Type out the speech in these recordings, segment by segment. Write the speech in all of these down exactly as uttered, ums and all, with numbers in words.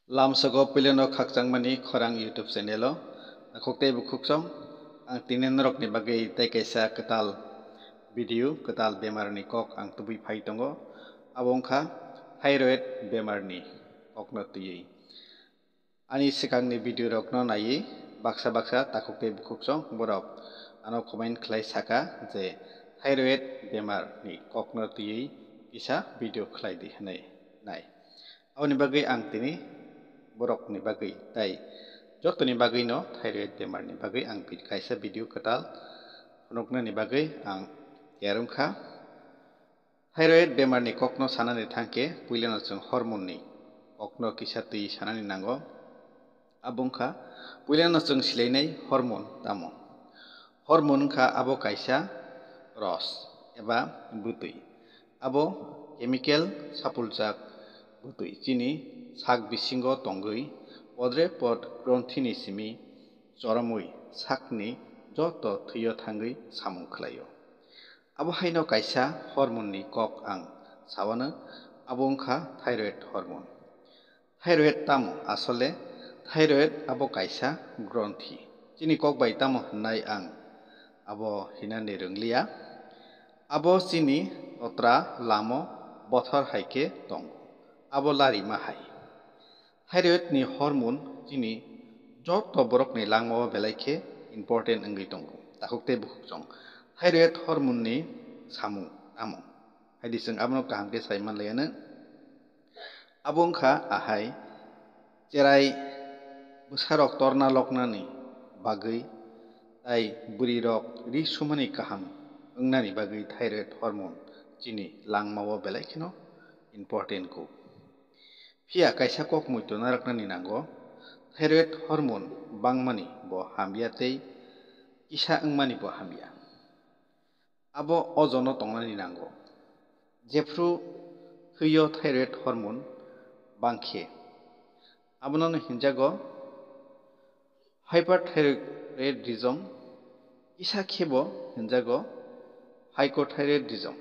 Lamsogo puilano khakchangmani khorang YouTube channel o takhuk tei bukhuksong ang tini norokni bagwi tei kaisa kwtal video, kwtal bemarni kok ang tubui phai tongo. Abo wngkha thyroid bemarni kokno twiwi. Ani swkangni video rokno naiwi baksa baksa takhuk tei bukhuksong borok ano comment khlai saka je thyroid bemarni kokno twiwi kisa video khlai di hwnwi nai. Aboni bagwi ang tini borokni bagwi tei jotoni bagwino thyroid bemarni bagwi ang vid-, kaisa video kwtal phunuknani bagwi ang tiyar wngkha. Thyroid bemarni kokno sanani thangkhe puilano chwng hormone-ni kokno kisa twi sanani nango. Abo wngkha puilano chwng silainai hormone tamo. Hormone wngkha abo kaisa ros eba bwtwi. Abo chemical sapuljak bwtwi chini sak bisingo tongwi podre pod gronthini simi choromwi sakni joto thwio thangwi samung khlaio. Abo haino kaisa hormone-ni kok ang sawano, abo wngkha thyroid hormone. Thyroid tamo? Asole thyroid abo kaisa gronthi. Chini kok bai tamo hwnai ang abo hinani rwngliya. Abo chini totra lamo bothor hai khe tongo. Abo larima hai. Thyroid ni hormone chini joto borokni langmao belai khe important wngwi tongo. Takhuk tei bukhuksong thyroid hormone ni samung tamo? Haidi chwng abono kaham khe sai manlaiya nw. Abo wngkha ahai cherai bwsarok torna loknani bagwi tei bwrwirok ri sumani kaham wngnani bagwi thyroid hormone chini langmao belai kheno important kuk. Phiya kaisa kok muitu narwknani nango, thyroid hormone bangmani bo hamya tei kisa wngmani bo hamya. Abo ojono tongnani nango. Jephru thwio thyroid hormone bangkhe, abono hinjago hyperthyroidism, kisa khebo hinjago hypothyroidism.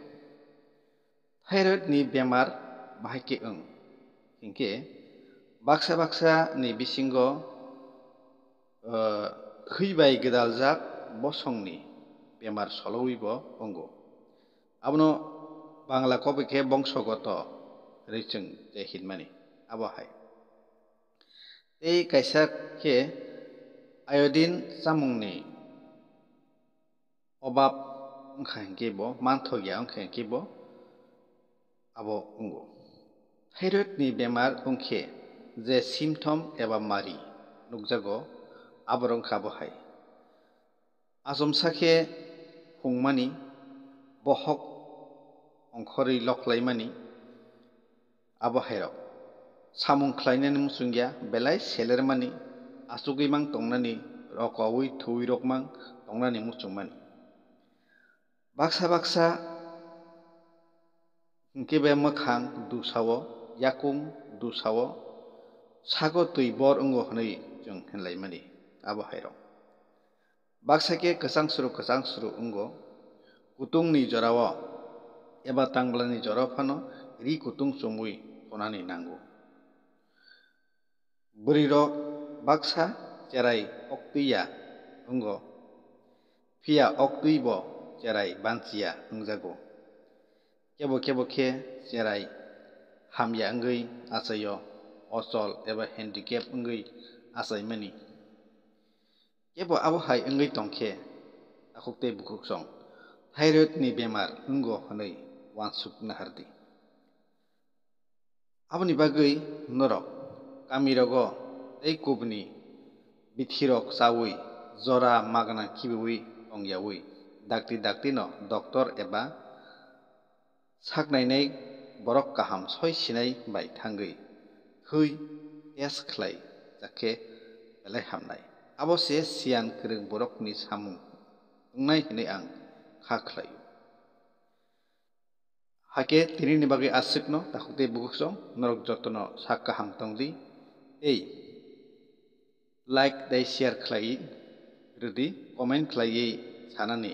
Thyroid ni bemar bahai khe wng hinkhe baksa baksa ni bisingo, ah, thwi bai gwdaljak bosongni bemar solowi bo wngo. Abono Bangla kok bai khe bongsogoto rwi chwng je hinmani abo hai. Tei kaisa khe iodine chamungni obab wngkha hinkhe bo, manthokya wngkha hinkhe bo abo wngo. Thyroid ni bemar wngkhe je symptom eba mari nukjago, abo wngkha bo hai. Achomsa khe hungmani, bohok ongkhorwi loklaimani, abo hairok. Samung khlainani muchungya, belai selermani, achugwi mang tongnani, rokoui thuwi rokmang tongnani muchungmani. Baksa baksa hinkhe be mwkhang dusao, yakung dusao, sago twi bor wngo hwnwi chwng hinlaimani abo hairok. Baksa khe kwchang suru kwchang suru wngo, kutungni jorao eba tangblani jorao phano ri kutung chumui thunani nango. Bwrwirok baksa cherai oktwi ya wngo, phiya oktwi bo cherai banchiya wngjago. Kebo kebo khe cherai hamya wngwi achaio, ochol eba handicap wngwi achaimani. Kebo abo hai wngwi tongkhe, takhuk tei bukhuksong thyroid ni bemar wngo hwnwi uansuk nahardi. Aboni bagwi norok kamirogo tei kubuni bithirok chaui jora magna khibiui tongyaui dakti daktino doctor eba saknainai borok kaham soi sinai bai thangwi thwi test khlai jakhe belai hamnai. Abo se siyan kwrwng borokni samung wngnai hwnwi ang kha khlaio. Hakhe tinini bagwi aswkno takhuk tei bukhuksong norok jotono sak kaham tongdi tei like tei share khlai rwdi, comment khlaiwi sanani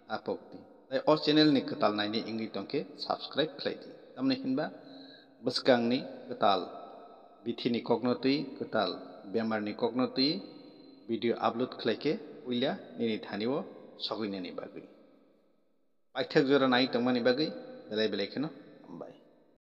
apokdi. Tei o channel ni kwtal naini wngwi tongkhe subscribe khlaidi. Tamni hinba bwskangni kwtal bithini kokno twi kwtal bemarni kokno twi video upload khlai khe puila nini thani o sogwinani bagwi. Paithak jora nai tongmani bagwi belai belai kheno hambai.